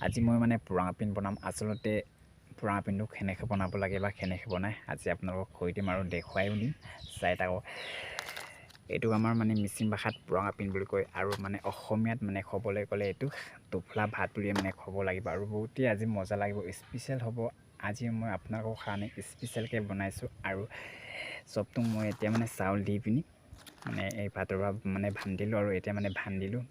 আজি মই মানে পুৰাঙা পিন বনাম। আচলতে পুৰাঙা পিনটো কেনেকৈ বনাব লাগে বা কেনেকৈ বনায় আজি আপোনালোকক কৈ দিম আৰু দেখুৱাইও দিম, চাই থাকক। এইটো আমাৰ মানে মিচিং ভাষাত পুৰাঙা পিন বুলি কয় আৰু মানে অসমীয়াত মানে ক'বলৈ গ'লে এইটো টোপোলা ভাত বুলিয়ে মানে ক'ব লাগিব। আৰু বহুতেই আজি মজা লাগিব, স্পেচিয়েল হ'ব। আজি মই আপোনালোকৰ কাৰণে স্পেচিয়েলকৈ বনাইছোঁ। আৰু চবটো মই এতিয়া মানে চাউল দি পিনি মানে এই ভাতৰ পৰা মানে ভান্দিলোঁ আৰু এতিয়া মানে ভান্দিলোঁ।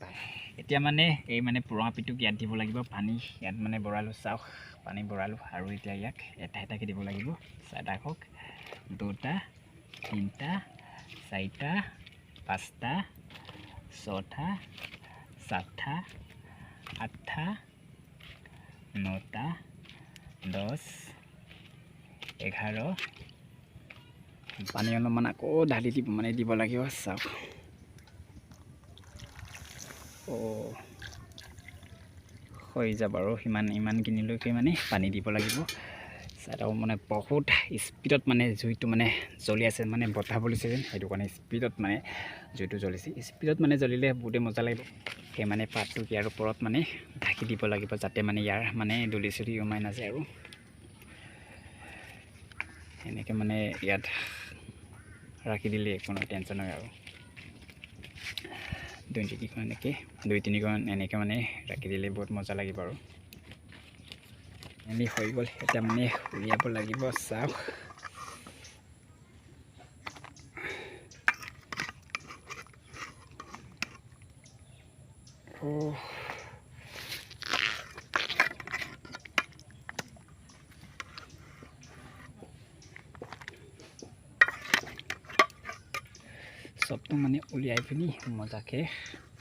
এতিয়া মানে এই মানে পুৰাঙা পিনটোক ইয়াত দিব লাগিব। পানী ইয়াত মানে ভৰালোঁ, চাওক পানী ভৰালোঁ। আৰু এতিয়া ইয়াক এটা এটাকৈ দিব লাগিব। চাই থাকক, 2টা 3টা 4টা 5টা 6টা 7টা 8টা 9টা 10 11। পানী অলপমান আকৌ ঢালি দিব মানে দিব লাগিব। চাওক, অ' হৈ যাব আৰু ইমানখিনিলৈকে মানে পানী দিব লাগিব। চাই মানে বহুত স্পীডত মানে জুইটো মানে জ্বলি আছে, মানে বতাহ বলিছে যেন, সেইটো কাৰণে স্পীডত মানে জুইটো জ্বলিছে। স্পীডত মানে জ্বলিলে বহুতেই মজা লাগিব। সেই মানে পাতটো ইয়াৰ ওপৰত মানে ঢাকি দিব লাগিব, যাতে মানে ইয়াৰ মানে ধূলি চুলি সোমাই নাযায়। আৰু এনেকৈ মানে ইয়াত ৰাখি দিলে একো নহয়, টেনশ্যন নহয়। আৰু 2 তিনিখন এনেকৈ, 2 তিনিখন এনেকৈ মানে ৰাখি দিলে বহুত মজা লাগিব। আৰু এনেই হৈ গ'ল, এতিয়া মানে উলিয়াব লাগিব। চাওক, চবটো মানে উলিয়াই পিনি মজাকৈ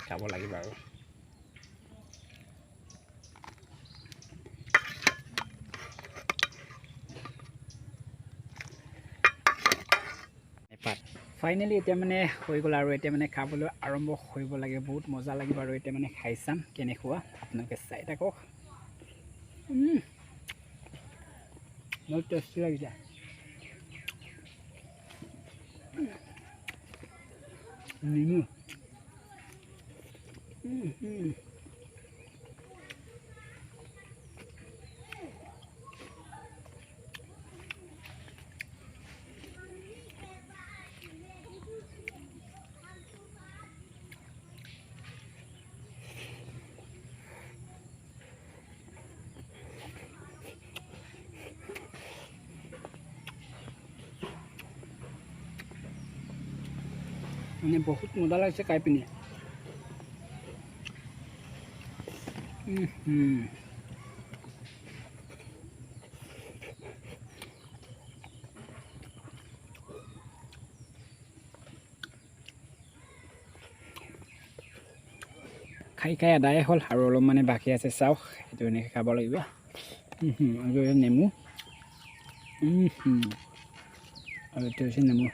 খাব লাগিব। আৰু ফাইনেলি এতিয়া মানে হৈ গ'ল আৰু এতিয়া মানে খাবলৈ আৰম্ভ কৰিব লাগে। বহুত মজা লাগিব আৰু এতিয়া মানে খাই চাম কেনেকুৱা, আপোনালোকে চাই থাকক। বহুত টেষ্টি লাগিছে। নেমু মানে বহুত মজা লাগিছে খাই পিনি। খাই খাই আদায়ে হ'ল আৰু অলপ মানে বাকী আছে। চাওক, এইটো এনেকৈ খাব লাগিব। আৰু নেমু, আৰু এইটো হৈছে নেমু।